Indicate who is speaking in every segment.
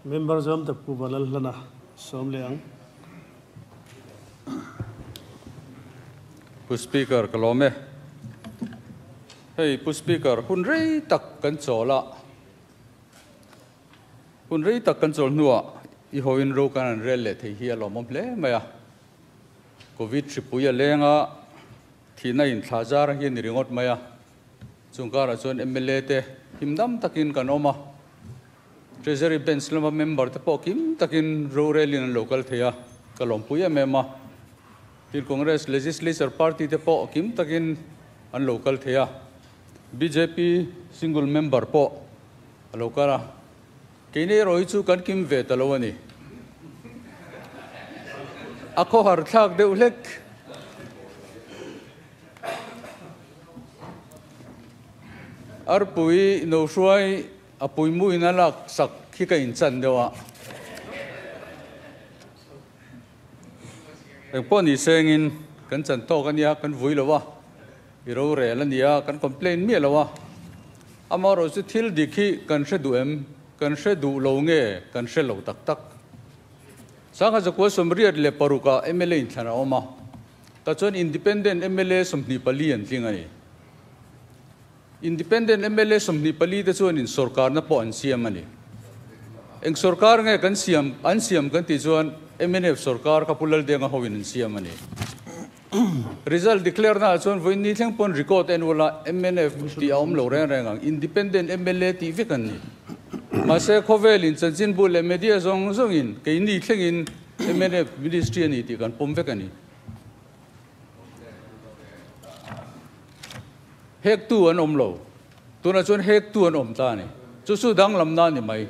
Speaker 1: Member zawm tak Pu Vanlalhlana sawm leh ang.
Speaker 2: Pu Speaker ka lawm e. Hei Pu Speaker hun rei tak kan chawl a, hun rei tak kan chawl hnuah i hoin ro kan han rel leh thei hi a lawmawm hle mai a. Covid hripui a leng a, thihna in thla zar hi a ni ringawt mai a. Chung karah chuan mla te himdam takin kan awm a, Treasury Bench lama member te pawh kim takin rorelin an lo kal thei a, ka lawmpui em em a. Tin, Congress Legislature Party te pawh kim takin an lo kal thei a, bjp single member pawh a lo kal a. Keini erawh hi chu kan kim ve ta lo a ni. A khawhar thlak deuh hlek. Arpui no hruai a puimuin a lak sak khi ka inchan deuh a. Engpawh ni sengin kan chan tawk a nia, kan vui lo a, i rorel a nia, kan complain miah lo a. Amaherawh chu thil dik hi kan hre duh em? Kan hre duh lo nge kan hre lo tak tak? Sangha zakua 86 ah mla inthlan a awm a, tah chuan Independent mla 24 an tling a ni. Independent mla 24 te chuanin sorkarna pawh an siam a ni. Eng sorkar nge kan siam, an siam kan tih chuan mnf sorkar kha Pu Laldenga hoin an siam a ni. Result declare naah chuan vawiin ni thleng pawn record en ula mnf tih a awm lo reng reng ang. Independent mla tih vek an ni. Mahse khawvelin chanchinbu leh media zawng zawngin keini thlengin mnf ministry a ni tih kan pawm vek a ni. Hektu an awm lo. Tunah chuan hektu an awm ta a ni. Chu chu danglamna a ni mai.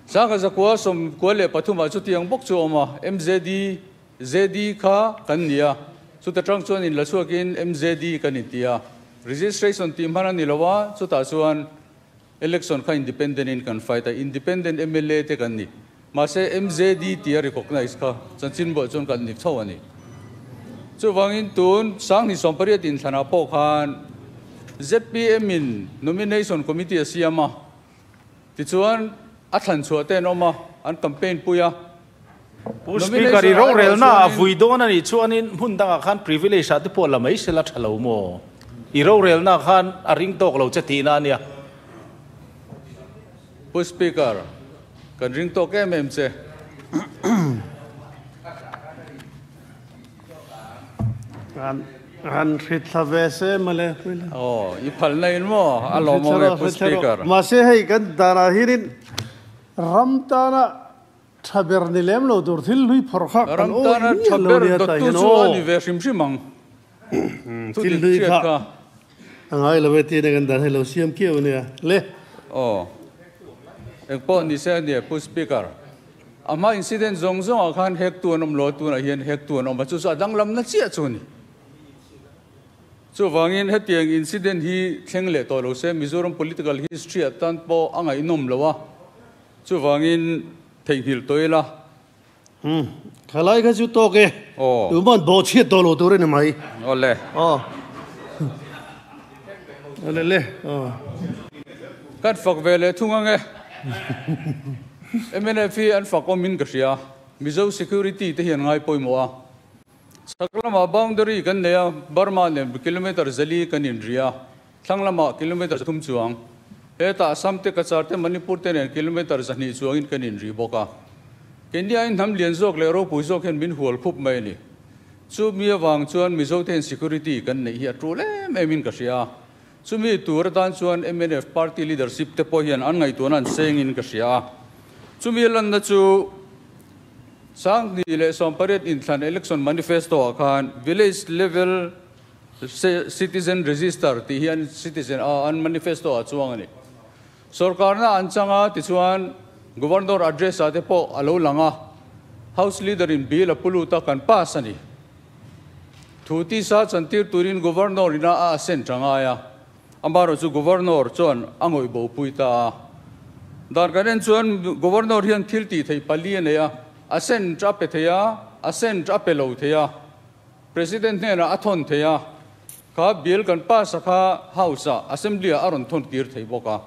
Speaker 2: Sangha zakua 93 ah chutiang bawk chu a awm a, MZD, ZD kha kan ni a. Chuta tang chuan inla chhuakin MZD kan inti a. Registration tih hman a ni lo a, chutah chuan election kha independent in kan fight a, independent mla te kan ni. Mahse MZD tia recognise kha chanchinbuah chuan kan ni chho a ni. Chuvangin tun 2018 inthlanah pawh khan zpm in nomination committee a siam a, tichuan a thlan chhuah te an awm a, an campaign pui a.
Speaker 3: Pu Speaker, i rorelna a vui dawn a nih chuanin hmun dangah khan privilege ah te pawh la mai sela tha lo maw? I rorelna khan a ring tawk lo che tihna a nia.
Speaker 2: Pu Speaker, kan ring tawk em em che.
Speaker 1: Han hrithla ve se mawle.
Speaker 2: Aw, i phalna in maw? A lawmawm e Pu Speaker.
Speaker 1: Mahse hei kan danah hianin ram tana tha ber ni lem lo tur thil hlui phawrh kha kan
Speaker 2: Ram tana
Speaker 1: awih
Speaker 2: tha
Speaker 1: miah lo
Speaker 2: ber
Speaker 1: nia tah
Speaker 2: dawttu
Speaker 1: hian
Speaker 2: chu a
Speaker 1: aw.
Speaker 2: ni ve hrim hrim ang. Thu
Speaker 1: Thil
Speaker 2: dik
Speaker 1: hlui
Speaker 2: hriat
Speaker 1: kha
Speaker 2: kha.
Speaker 1: a ngai lo e tih na kan dan hei lo siam kiau a nia le.
Speaker 2: Aw. Engpawh ni se a nia Pu Speaker. A hma incident zawng zawngah khan hektu an awm lo a, tunah hian hektu an awm a, chu chu a danglamna chiah chu a ni. Chuvangin hetiang incident hi thleng leh tawh lo se Mizoram political history atan pawh a ngaihnawm lo a, chuvangin theihnghilh tawh ila.
Speaker 1: Umm, thalai kha chu tawk e.
Speaker 2: Aw.
Speaker 1: Tuma'n bawh chhiat tawh lo tur a ni mai.
Speaker 2: Awle.
Speaker 1: Aw. Awle le. Aw.
Speaker 2: Kan fak ve leh thung ang e. Mnf hi an fak awmin ka hria. Mizo security te hi an ngai pawimawh a. Chhak lamah boundary kan nei a, Burma nen kilometre 4 kan inri a, thlang lamah kilometre 3 chuang. Hetah Assam te, Cachar te, Manipur te nen kilometre 200 chuangin kan inri bawk a. Kenya in hnam lian zawk leh ropui zawk hian min hual khup mai a ni. Chumi avang chuan Mizo te hian security kan neih hi a tul em em in ka hria a. Chumi tur atan chuan mnf party leadership te pawh hian an ngaihtuahna an sengin ka hria a. Chumi lanna chu 2018 inthlan election manifesto ah khan village level citizen register tih hi an citizen a an manifesto ah chuang a ni. Sorkarna an chang a tichuan Governor address ah te pawh a lo lang a, House leader in bill a pu lut a kan pass a ni. Thu tisa chantir turin Governor ina a assent a ngai a, amaherawh chu Governor chuan a ngawih bo pui ta a. Dan kan en chuan Governor hian thil tih theih pali a nei a, assent a pe thei a, assent a pe lo thei a, President hnenah a thawn thei a, kha bill kan pass a kha House ah, Assembly ah a rawn thawn kir thei bawk a.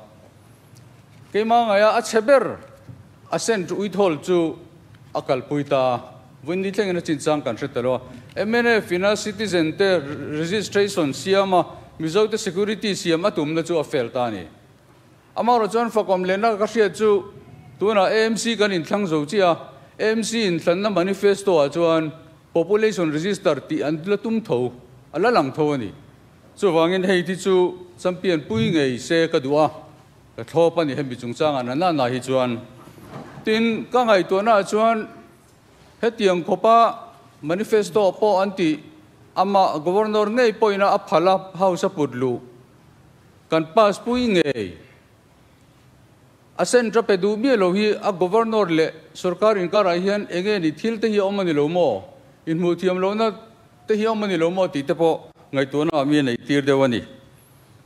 Speaker 2: Keimah ngaia a chhe ber assent uithawl chu a kalpui ta. Vawiin ni thlengin a chinchang kan hre ta lo a. Mnf ina citizen te registration siam a, Mizo te security siam a tumna chu a fail ta a ni. Amaherawh chuan fakawm lehna ka hriat chu tunah AMC kan inthlang zo chiah a, AMC inthlanna manifesto ah chuan population register tih an la tum tho, a la lang tho a ni. Chuvangin hei thi chu champion pui ngei se ka duh a, ka thlawp a ni hemi chungchangah na na na hi chuan. Tin, ka ngaihtuahna ah chuan hetiang khawpa manifesto pawh an tih amah Governor ngei pawhin a phal a, House a put luh. Kan pass pui ngei. A centre pe duh miah lo hi a Governor leh sorkar inkarah hian eng nge ni thil te hi a awm a ni lo maw? Inhmuh thiam lohna te hi a awm a ni lo maw tih te pawh ngaihtuahna ah mi a neih tir deuh a ni.